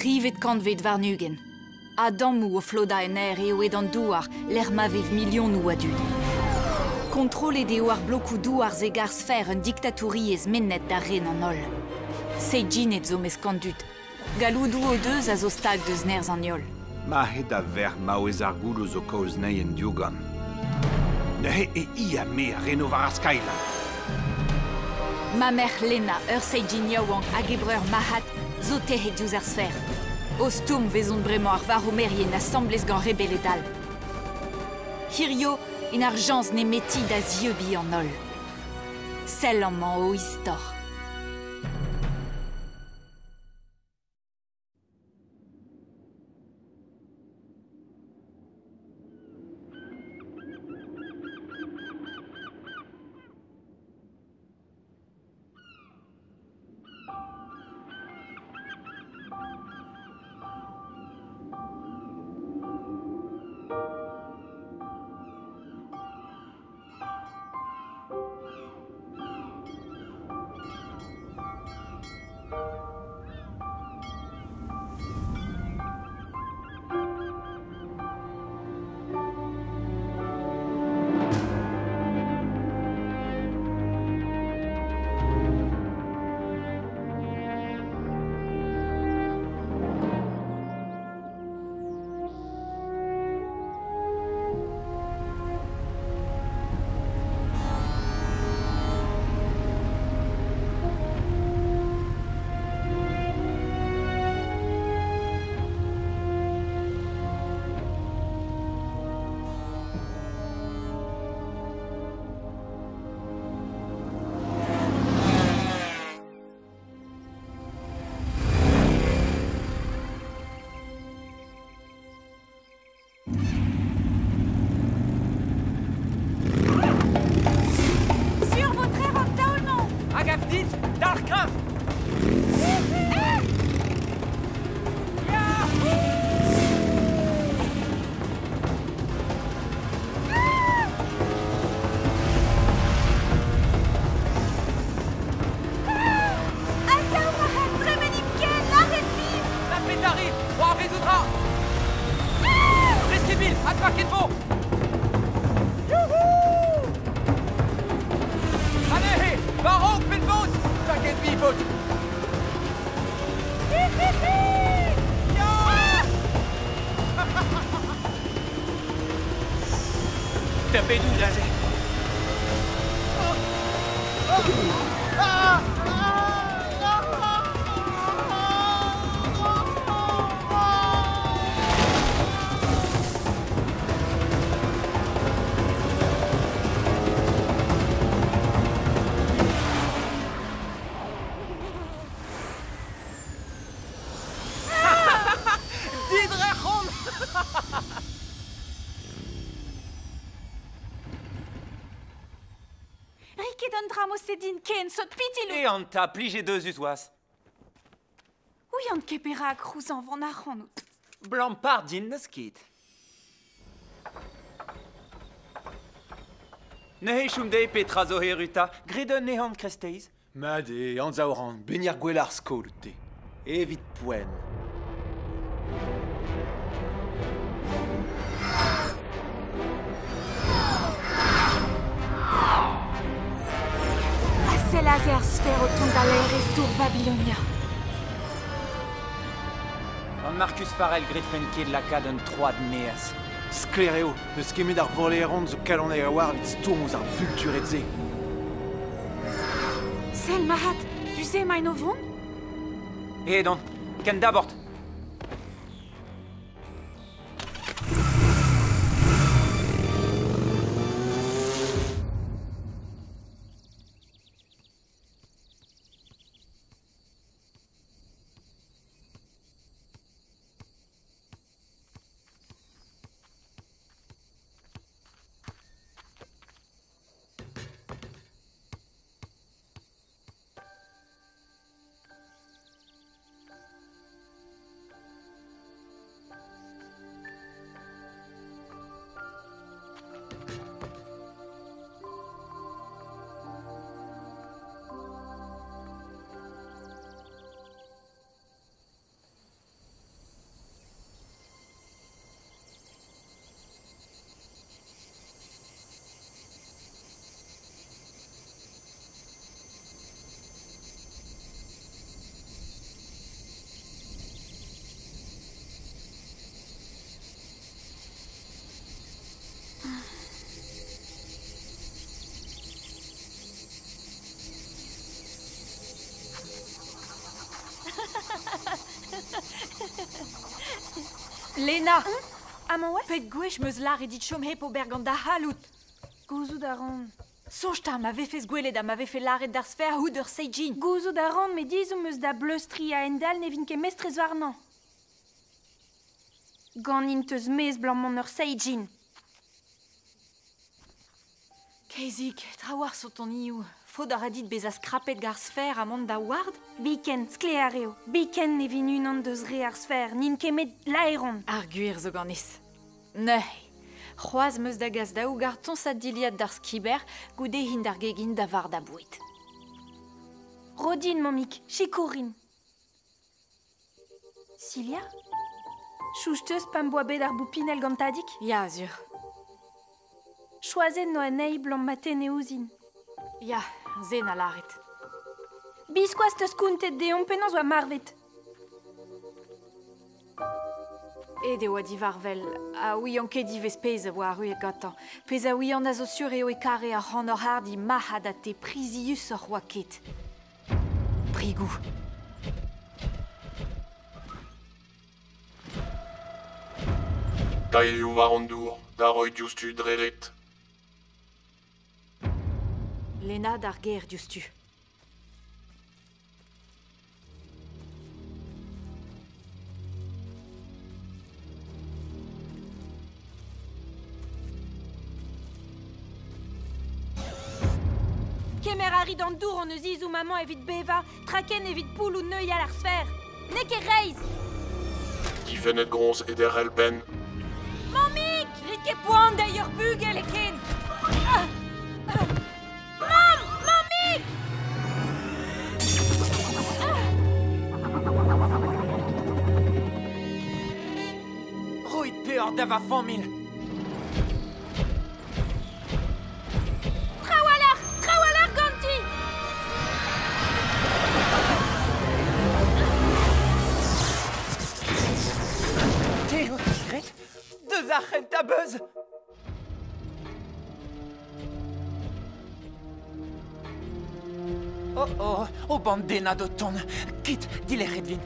Trivet kantved warn-ugent. A-dammoù o flodañ en aer eo aet an douar lec'h ma vev milionoù a dud. Kontrollet eo ar blokoù douar-se gant sfer un diktatouriezh mennet da ren an holl. Seijined zo mesk an dud. Galloudoù o deus a zo stag deus nerzh an heol. Ma eo da verc'h maouez ar gouloù zo kaoz anezhi en diougan. Neuze e i ha me a reno war ar Skyline. Ma merc'h Lena, ur Seijin yaouank hag he breur Mahat zo tec'het diouzh ar sfer. O stourm 'vezont bremañ ar varomerien asambles gant rebelled all. Hirio int ar jañs nemeti da zieubiñ an holl. Sell amañ o istor. Sur vo trec'h an taol-mañ! Hag a dit, dalc'h kreñv! A-sav ma tremenimp ken, lâret din! Tapet a ri, c'hoarvezout 'ra! Preskibil, adpaket 'vo! Youhou! Ha neuze, war-raok pennbod! Paket vi, paotr! Ya! Tapet out aze. Didrec'h on! Riket an dra mo-se din ken, sot pitilou! E an ta, plijet eus oas. Ouian ket perak c'houzañvan ac'hanout. Blampard din n'eus ket. Neuze chom dezhe petra zo erru 'ta. Grit un ehan kreisteiz. Mat eo, anzav 'ran, beign ar gwell ar skol out-te. Evit poent. Ha sell aze ar sfer o tont da laerezh dour Babilonia. Gant Marcus Farrell 'gredfen ket lakaat un troad maez. Sklaer eo, n'eus ket met ar voleron zo kalonek a-walc'h evit stourm ouzh ar bultured-se. Sell, Mahat, du-se emaint o vont? Edon, ken dabord. Lena! Amañ oas? Pet gwech 'm eus lâret dit chom hep ober gant da c'halloud. Gouzout a ran. Soñj 'ta ma vefes gwelet ha ma vefe lâret d'ar sfer out ur seijin. Gouzout a ran met ezhomm 'm eus da bleustriñ a-hend-all ne vin ket mestrez warnañ. Ganin 'teus mezh 'blam mont ur seijin. Kaezig, trawalc'h sotonioù. Faot a ra dit bezañ skrapet gant ar sfer ha mont da ward? Biken, sklaer eo. Biken ne vin unan deus re ar sfer, n'int ket met laeron. Ar gwir zo ganez. Neuze, c'hoazh 'm eus da gas daou gartoñsad dilhad d'ar skiber goude int d'ar gegin da vardañ boued. Ro din, mammig, sikourin. Silja? Chouch 'teus pa'm boa bet ar boupinell gant tadig? Ya, sur. Choazet 'noa anezhi 'blam ma tenne ouzhin. Ya, se 'na lâret. Biskoazh 'teus kontet deomp penaos 'oa marvet. Aet e oa divarvel, ha ouian ket ivez pezh a oa arruet gantañ. Pezh a ouian a zo sur eo e kare ac'hanoc'h hardi marc'had ha te priziusoc'h 'oa ket. Brigou. Tailhoù war an dour da roiñ diouzhtu dre ret. Lena d'ar gêr diouzhtu. Kemer a rit an dour hon eus ezhomm amañ evit bevañ, traken evit poulloù neuial ar sfer. N'eo ket reizh! Difennet groñs e derc'hel penn. Mammig! Rit ket poan da ur bugel ken! Mamm! Mammig! Roit peoc'h da va familh! Trawalc'h! Trawalc'h ganti! Te eo 'teus graet? Deus ar c'hentañ beuz! Oh oh, o bandennad o tont! Kit, dilec'het vin!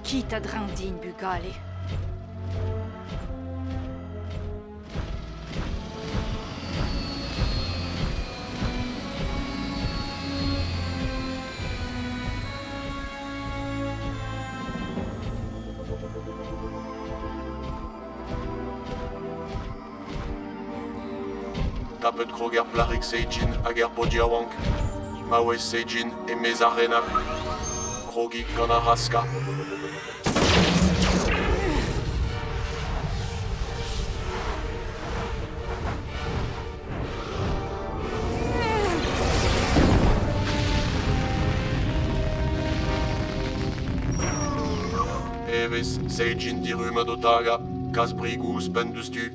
Kit a-dreñv din, bugale. Tapet krog er plac'hig Seijin hag er paotr yaouank. Maouez Seijin e-maez ar renabl. Krogig gant ar raska. Evezh, Seijin dirummad o tagañ, kas brigoù ouzhpenn diouzhtu.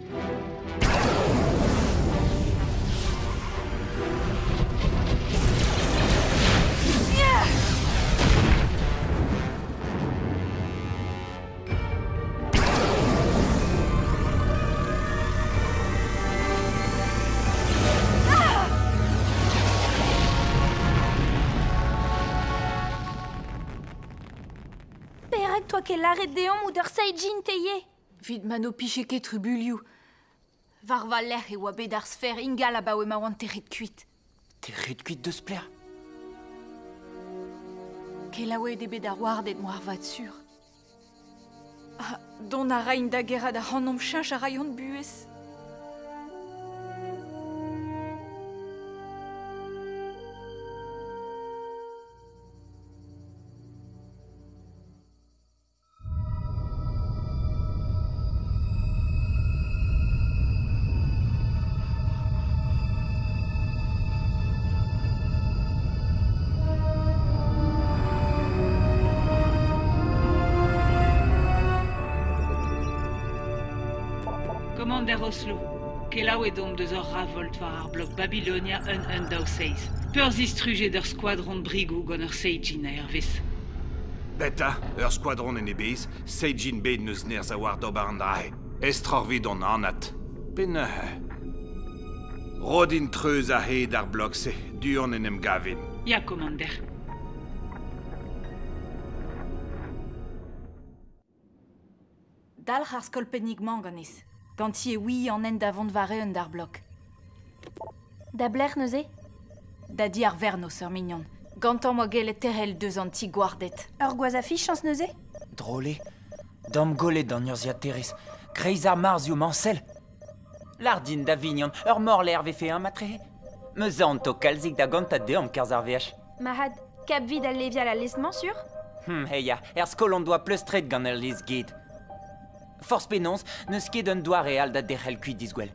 Perak 'toa ket lâret deomp out ur seijin te ivez? 'Vit ma n'ho pije ket trubuilhoù. War va lerc'h e oa bet ar sfer ingal abaoe ma oan tec'het kuit. Tec'het kuit deus pelec'h? Kelaouet eo bet ar warded moarvat sur. Ha dont a raint da gerc'hat ac'hanomp cheñch a ray hon buhez. Commander Oslo, kelaouet omp deus ur ravolt war ar blog Babylonia 1127. Peurzistrujet ur skouadron brigoù gant ur seijin a-hervez. Beta, ur skouadron en e bezh, Seijin bet n'eus nerzh a-walc'h d'ober an dra-se. Estroc'h 'vidon, anat. Pe neuze? Ro din treuz a-hed ar blog-se, du-hont en em gavin. Ya, Commander. Dalc'h ar skolpennig-mañ ganez. Ganti e oui an hent da vont war-eeun d'ar blok. Da blec'h neuze? Da di ar Vernos, ur mignon. Gantañ 'moa gellet terc'hel deus an ti gwarded. Ur gwaz a fichañs neuze? Drol eo. Damgollet an urzhiataerez. Kreiz ar marzioù mañsel. Lâr din da vignon, ur morlaer 'vefe eñ matrehe? Me zanto kalzik da gontañ deomp 'kerzh ar veaj. Marc'had, kap 'vit al levial al lez-mañ sur? Heya, er skol hon doa pleustret gant ul lez-ged. Forzh penaos, n'eus ket un doare all da derc'hel kuit disgwel.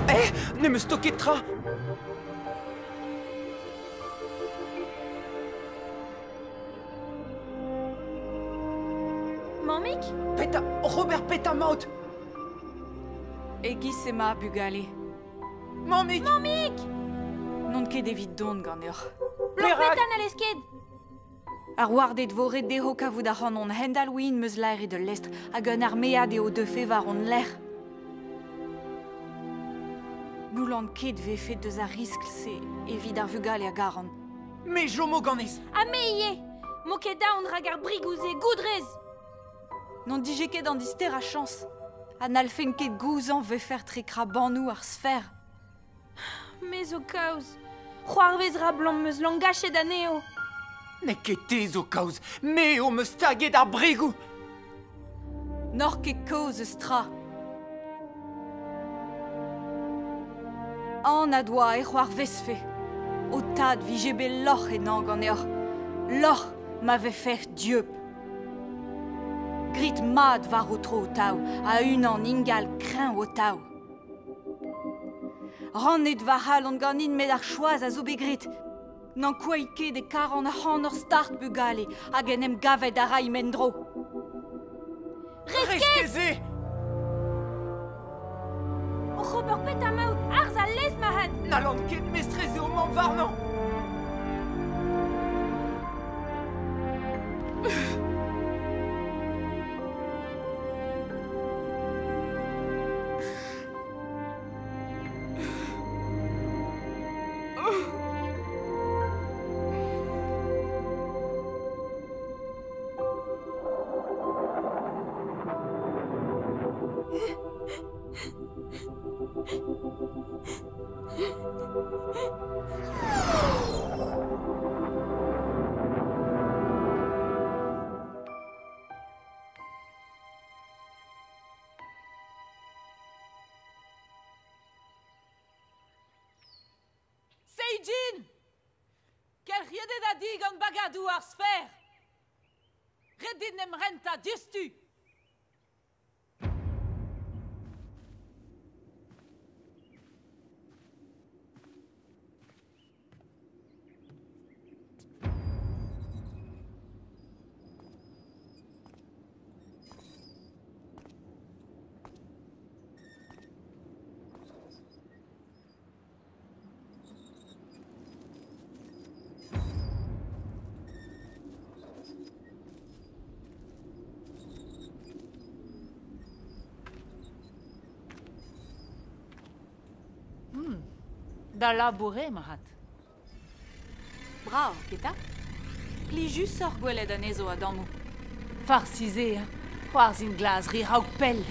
Eh, ne 'm eus ket tra! Mammig? Petra, Robert Petamaut! E-giz emañ bugale. Mammig! Mammig! N'on ket evit dont ganeoc'h. Perak? Perak? Petra n'hallez ket? Ar warded vo ret dezho kavout ac'hanon hend-all 'm eus laeret ul lestr hag un armead eo deufe war hon lerc'h. N'houlan ket 'vefe deus ar riskl-se evit ar vugale a garan. Me 'chomo ganez! Ha me ivez! M'o ket aon rak ar brigoù-se, goudrez! N'on dije ket an disterañ chañs ha n'hallfen ket gouzañv 'vefer tre krabanoù ar sfer. Me zo kaoz. C'hoarvez 'ra 'blam 'm eus langachet anezho. N'eo ket te zo kaoz, me eo 'm eus taget ar brigoù! N'oc'h ket kaoz eus tra. Anat oa e c'hoarvezfe. Ho tad 'vije bet lorc'h ennañ ganeoc'h. Lorc'h ma vefec'h dieub. Grit mat war ho tro ho-taou, a-unan ingal kreñv ho-taou. Rannet va c'halon ganin met ar choaz a zo bet graet. N'ankouait ket e karan ac'hanoc'h start bugale hag en em gavet a raimp en-dro. Rez ket se! Oc'h ober petra 'maout? Arz al lez marc'had! N'hallan ket mestrez eo mamm warnañ! Seijin! Kelc'hiet eo da di gant bagadoù ar sfer! Ret din em rentañ diouzhtu! Da labour eo, marc'had. Brav, keta? Plijusoc'h gwelet anezho a-dammoù. Farsi-se, hein. C'hoarzhin glas re raok pell.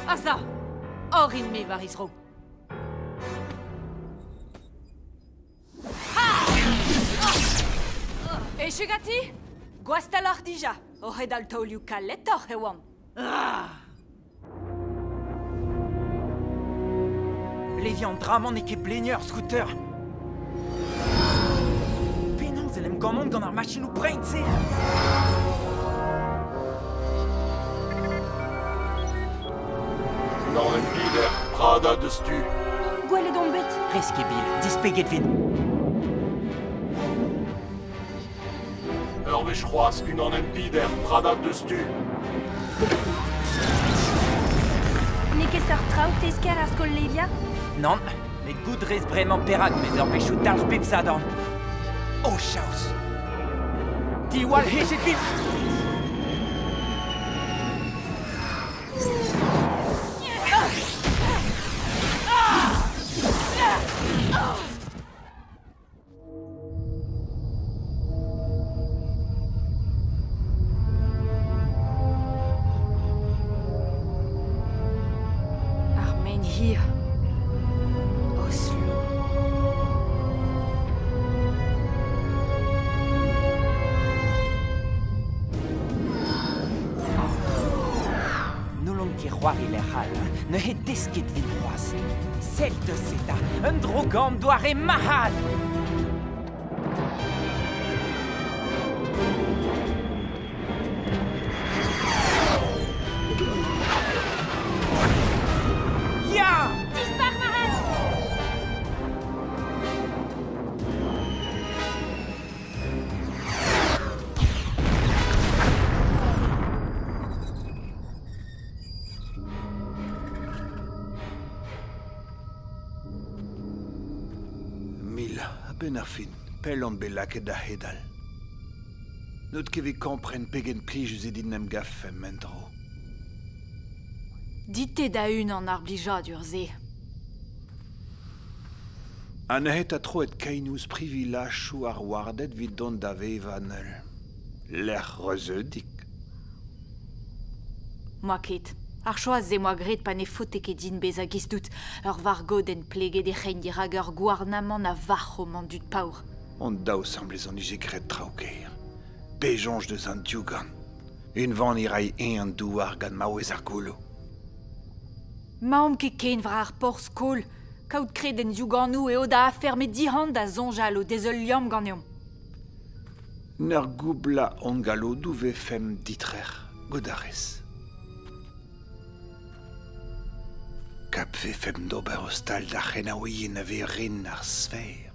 Asa, orin-me war he zro. Echu ganti? Gwastaloc'h dija, o c'hedal taolioù kaletoc'h e oan. Leviañ an dra-mañ n'eo ket blenier ur scooter. Penaos en em gammont gant ar machinoù brein-se? Unan en biler, Prada deus tu. Gwelet on bet. Resk ket bil, dispeget vin. Ur wech c'hoazh unan en bider, Prada deus tu. N'eo ket seurt traoù tesker ar skol Levia? Nann, met goût 'rez bremañ perak 'mez ur wechoù dalc'h bep sadorn. Oh chaos! Diwall hejet vin! Menhir. Oslo. N'hollont ket c'hoari lec'h all, neuze desket 'vit c'hoazh. Sell deus eta, un dro-gamm doare marc'had! Ya! Dispar marc'had! Mil, a-benn ar fin, pell on bet lakaet da c'hedal. N'out ket evit kompren pegen plijus eo din 'n em gavfemp en-dro. Dit-te da-unan ar blijadur-se. Ha neuze 'ta troet kein ouzh privilajoù ar warded evit dont da vevañ en ul lec'h reuzeudik. Moa ket. Ar choaz-se 'moa graet pa ne faote ket din bezañ gizdout ur vargodenn pleget he c'hein dirak ur gouarnamant a vac'hom an dud paour. Hon daou 'semblez hon dije graet traoù ker. Pe soñj deus an diougan. Unvaniñ 'ray eñ an douar gant maouez ar gouloù. 'Maomp ket ken war ar porzh-skol. Kaout kred en diouganoù eo da afer met dihan da soñjal o dez ul liamm ganeomp. 'N ur goublañ hon galloudoù 'vefemp ditrec'h, goût a rez. Kap 'vefemp d'ober o stal d'ar c'henaoueien a vez ren ar sfer.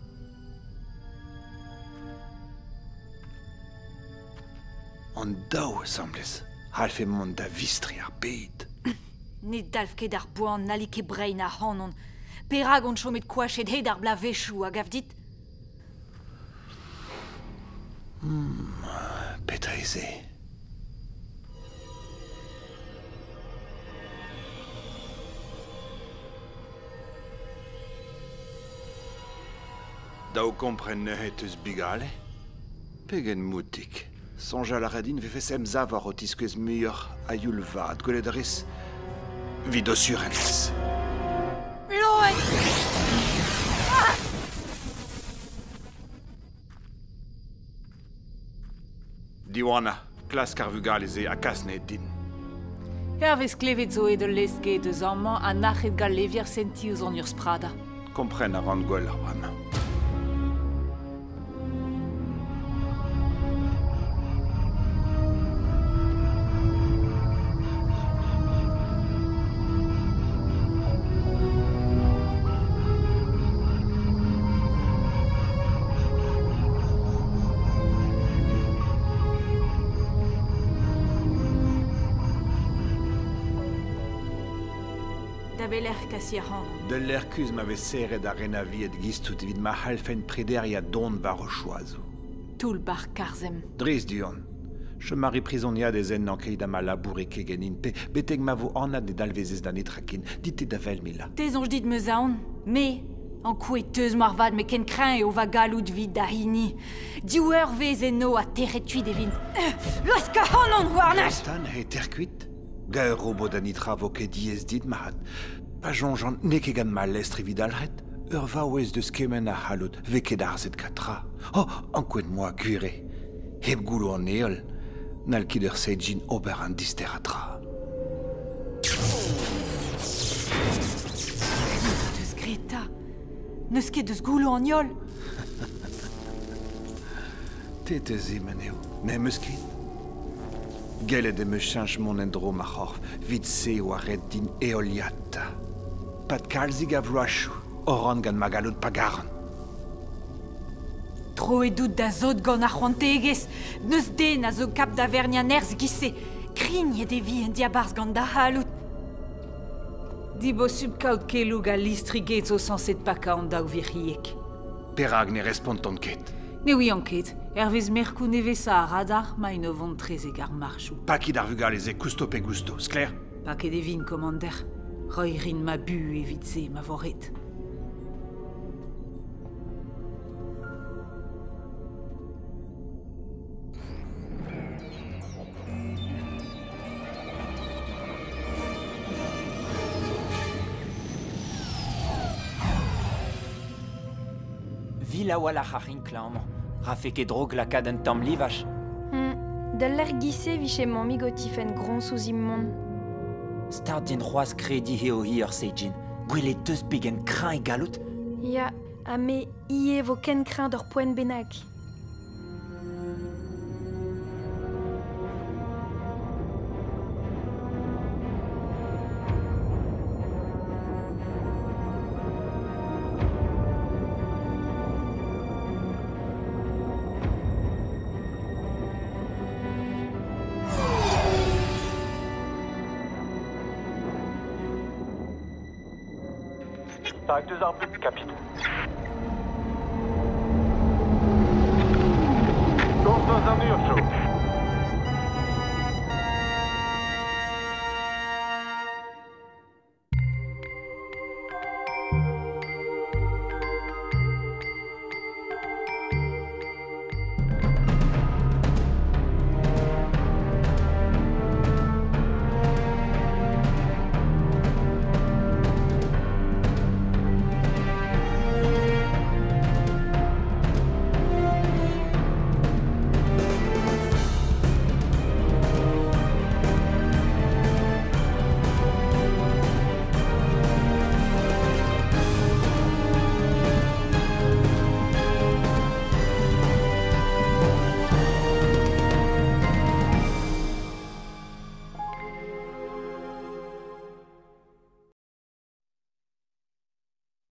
An daou asambles c'hallfe mont da vistri ar bed. Ne dalv ket ar poan n'halli ket brein ac'hanon. Perak on chomet koachet hed ar bloavezhioù, a gav dit? Petra eo se? Dav kompren neuze 'teus bugale? Pegen moutik. Soñjal a ra din 'vefes emsavoc'h o tiskouez muioc'h a youl vat gwelet a rez evit ho surentez. Loen! Diwana, klask ar vugale-se ha kas anezhe din. Hervez klevet zo aet ul lestr-ged eus amañ ha nac'het gant levier sentiñ ouzh an urzh pradañ. Kompren a ran gwelloc'h bremañ. Da belec'h kasi ac'hanon? D'ul lec'h kuzh ma vez serret ar renavied giz-tout evit ma c'hallfent prederiañ don war o choazoù. Toull-bac'h Karzem. Dres du-hont. Chom a ri prizoniadez ennañ keit ha ma labouri ket ganin pe betek ma vo anat ne dalvezez da netra ken. Dit-te da wel, Mila. Te soñj dit 'm eus aon? Me, ankouaet 'teus moarvat met ken kreñv eo va galloud 'vit da hini. Div eurvezh eno ha tec'het kuit e vint. Laosk ac'hanon, houarnaj! Stan he tec'h kuit? Gant ur robot a nitra 'vo ket diaes dit, mat. Pa soñjan n'eo ket gant ma lestr evit dalc'het. Ur vaouez deus kement a c'halloud 'vez ket arzet gant tra. Oh, ankouaet 'moa gwir eo. Hep gouloù an heol, n'hall ket ur seijin ober an disterañ tra. Deus graet 'ta. N'eus ket deus gouloù an heol. Te 'teus anezho, n'em eus ket. Gellet em eus cheñch mont en-dro ma c'horf, 'vit se e oa ret din heoliata. Pad kalzik a vloazioù, oran gant ma galloud pa garan. Troet out da sot gant ar c'hoantegezh. N'eus den a zo kap da verniañ nerzh 'giz-se. Krignet e vi en diabarzh gant da c'halloud. Dibosubl kaout keloù gant listri-ged zo sañset pakañ an daou virc'hieg. Perak ne respontont ket? Ne ouian ket. Hervez merkoù nevesañ ar radar 'maint o vont 'trezek ar marchoù. Pakit ar vugale-se kousto pe gousto, sklaer? Paket e vin, komander. Reiñ 'rin ma buhez evit se, ma vo ret. Vil a-walc'h ar rinklañ amañ. Rafe ket droug lakaat un tamm livaj. Da lec'h gise 'vije mammig o tifenn groñs ouzhimp mont. Start din c'hoazh krediñ eo hi ur seijin. Gwelet 'teus pegen kreñv e galloud? Ya, ha me ivez 'vo ken kreñv d'ur poent bennak. Stag deus ar bug, kapit. Gortoz an urzhioù.